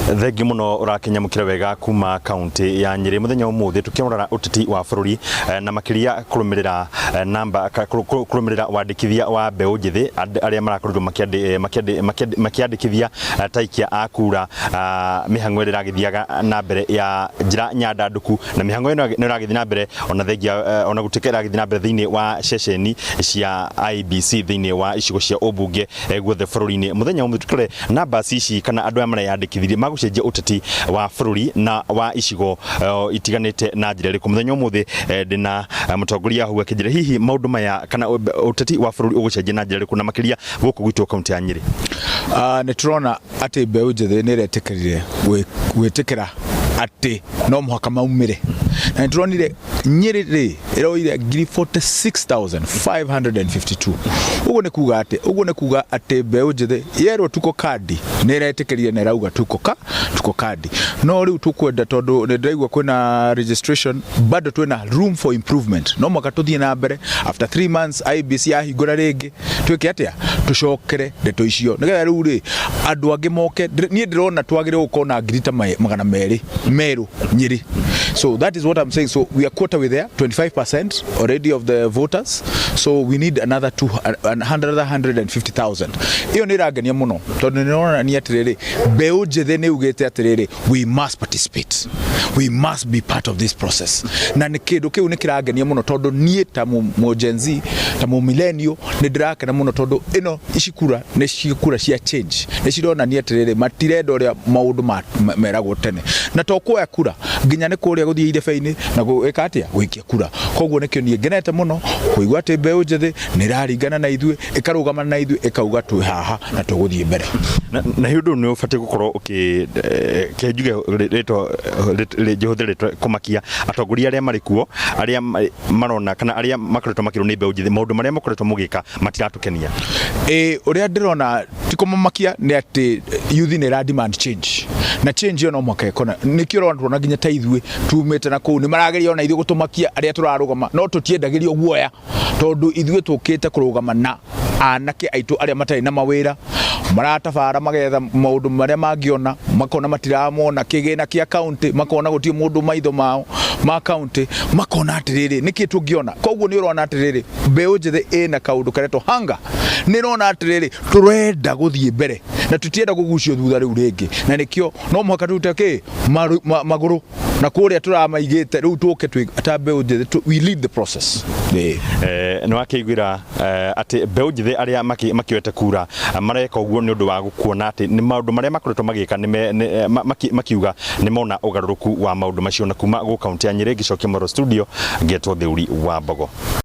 Thengi muno urakinyamukira wega kuma kaunti ya Nyeri. Muthenya umuthi tukirora uteti wa bururi na makiria kurumirira namba kurumirira wandikithia wa mbeũ njithi aria marakorirwo makiandikithia ta aikia a kura, mĩhang'o ĩrĩa ĩragĩthiaga na mbere ya njĩra nyandandũku, na mĩhang'o ĩno nĩ ĩragĩthiĩ na mbere ona thengia ona gũtuĩka ĩragĩthiĩ na mbere thĩinĩ wa ceceni cia IEBC thĩinĩ wa icigo cia ũmbunge guothe bũrũri-inĩ. Mũthenya ũmwe tũrore numbers ici kana andũ aya mareyandĩkithirie magũcenjia ũteti wa bũrũri na wa icigo itiganĩte na njĩra ĩrĩkũ. Mũthenya ũmũthĩ ndĩna mũtongoria hau akĩnjĩra hihi maũndũ maya kana ũteti wa bũrũri ũgũcenjia na njĩra ĩrĩkũ, na makĩria gũkũ gwitũ kaunti ya Nyĩrĩ. Nĩ tũrona atĩ mbeũ njĩthĩ nĩ ĩretĩkĩrire gwĩtĩkĩra atĩ no mũhaka maumĩre, na nĩ tũronire Nyĩrĩ rĩ ĩroire 46,552. Ũguo nĩ kuga atĩ mbeũ njĩthĩ yerwo tuko kandi nĩ ĩretĩkĩrire na ĩrauga tuko kandi. No rĩu tũkwenda, tondũ nĩ ndĩraigua kwĩna registration, bado twĩna room for improvement. No mũhaka tũthiĩ na mbere. After 3 months IEBC yahingũra rĩngĩ, twĩke atĩa? Tũcokere ndeto icio nĩgetha rĩu rĩ andũ angĩ moke. Niĩ ndĩrona twagĩrĩirwo gũkorwo na ngiri ta 200 merũ Nyĩrĩ. So that is what I'm saying. So we are quarter way there, 25% already of the voters, so we need another two, another 150,000. Ĩyo nĩ ĩrangenia mũno tondũ nĩ ĩronania atĩrĩrĩ, mbeũ njĩthĩ nĩ ugĩte atĩrĩrĩ, we must participate, we must be part of this process. Na nĩ kĩndũ kĩu nĩ kĩrangenia mũno tondũ niĩ ta mũ Gen Z, ta mũ millennial, nĩ ndĩrakena mũno tondũ ĩno ici kura nĩ kura cia change. Nĩ cironania atĩrĩrĩ, matirenda ũrĩa maũndũ meragwo tene, na to kuoya kura nginya nĩ kũrĩa gũthiĩ irebe-inĩ na gwĩka atĩa, gũikia kura. Koguo nĩkĩo niĩ ngenete mũno kũigua atĩ mbeũ njĩthĩ nĩ ĩraringana na ithuĩ, ĩkarũgama na ithuĩ, ĩkauga twĩ haha na tũgũthiĩ mbere. Na hiũ ũndũ nĩ ũbatiĩ gũkorwo ũkĩ ke njuge rĩtwa njĩhũthĩre rĩtwa kũmakia atongoria arĩa marĩ kuo, arĩa marona kana arĩa makoretwo makĩrwo nĩ mbeũ njĩthĩ maũndũ marĩa makoretwo mũgĩka matiratũkenia. Ĩ, ũrĩa ndĩrona ti kũmamakia nĩ atĩ youth nĩ ĩra demand change, na change ĩyo no mũhaka ĩkona. Nĩkĩo ũrona tuona nginya ta ithuĩ tumĩte na kũu nĩ marageria ona ithuĩ gũtũmakia arĩa tũrarũgama, no tũtiendagĩrio guoya tondũ ithuĩ tũkĩte kũrũgama na anake aitũ arĩa matarĩ na mawĩra, maratabara magetha maũndũ marĩa mangĩona, makona matiramona kĩgĩna kĩa county, makona gũtirĩ mũndũ maitho mao ma county, makona atĩrĩrĩ, nĩkĩ tũngĩona? Koguo nĩ ũrona atĩrĩrĩ, mbeũ njĩthĩ ĩna kaũndũ karetwo hunger. Nĩ ĩrona atĩrĩrĩ, tũrenda gũthiĩ mbere na tũtienda kũgucio thutha rĩu rĩngĩ, na nĩkĩo no mũhaka tũrute kĩ magũrũ na kũrĩa tũramaigĩte rĩu tũke twĩ ta mbeũ njĩthĩ we lead the process. Ĩĩ. Nĩ wakĩiguĩra atĩ mbeũ njĩthĩ arĩa makĩoete kura mareka ũguo nĩ ũndũ wa kuona atĩ nĩ maũndũ marĩa makoretwo magĩka nĩ makiuga nĩ mona ũgarũrũku wa maũndũ macio. Na kuma gũ kaunti ya Nyĩrĩ ngĩcokia Moro studio, ngetwo Theuri wa Mbogo.